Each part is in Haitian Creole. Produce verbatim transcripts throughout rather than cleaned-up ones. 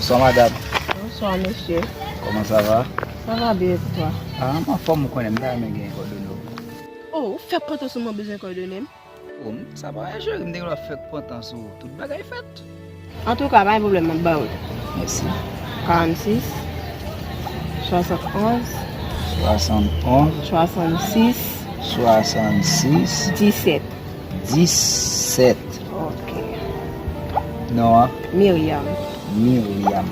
Bonsoir madame. Bonsoir monsieur. Comment ça va? Ça va bien et toi? Ah, m anfòm, ou konnen, m ta renmen gen kòdone w. Oh, ou fè pantan sou mwen bezwen kòdone m? Oh, m, sa pa yon jere, m te gen dwa fè pantan sou ou. Tout bagay fèt. Antouka, pa gen pwoblèm, m ap ba ou l. Mèsi. Karannsis, swasannonz, swasannonz, swasannsis, swasannsis, disèt. Disèt. Ok. Non an? Myriam. Myriam.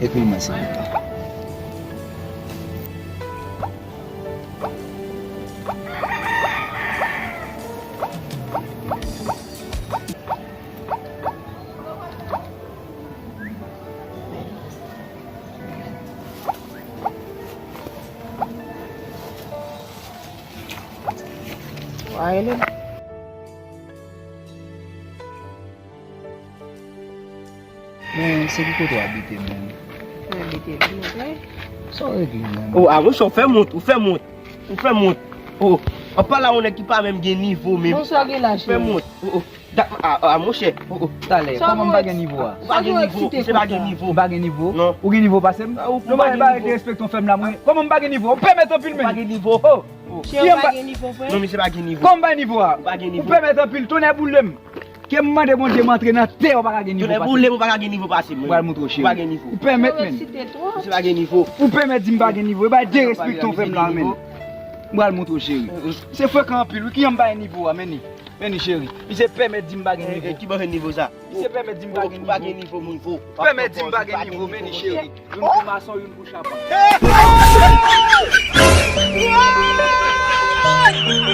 Ekri mwen, silvouplè. Wa rele m. Men, se ki kote w abite menm? Mwen abite Vilaj. Sa w regle menm? Oh, ah, monchè, ou fè m wont, ou fè m wont, ou fè m wont. Oh, an pale a yon nèg ki pa menm gen nivo menm. Bon, sa gen laj. Ou fè m wont. Oh, oh. Da, ah, ah, monchè. Oh, oh. Talè, kòman m pa gen nivo a? Ou pa gen nivo, misye pa gen nivo. Ou pa gen nivo? Non. Ou gen nivo pase m? Ah, ou pa gen nivo. Derespekte yon fèm la, mwen. Kòman m pa gen nivo? Ou pèmèt anpil menm. Ou pa gen nivo. Oh. Ou pa gen nivo, frè? Non, misye pa gen nivo. Kòman m pa gen nivo a? Ou pa gen nivo. Ou pèmèt anpil, tonnè boule m. Ke m mande Bondye m antre nan tè, ou pa ka gen nivo pase m. Tonnè boule m, ou pa ka gen nivo pase m. Ou pral montre w, cheri. Ou pa gen nivo. Ou pèmèt, men. Misye pa gen nivo. Misye pa gen nivo. Ou pèmèt di m pa gen nivo. E bay derespekte yon fèm la, men. M pral montre w, cheri. Se frekan anpil, wi. Kijan m pa gen nivo a, men ni. Men ni, cheri. Misye pèmèt di m pa gen nivo. Ki bò gen nivo sa? Misye pèmèt di m pa gen nivo. Ou pa gen nivo, moun fò. Pèmèt di m pa gen nivo, men ni, cheri. Youn pou mason, youn pou chapan.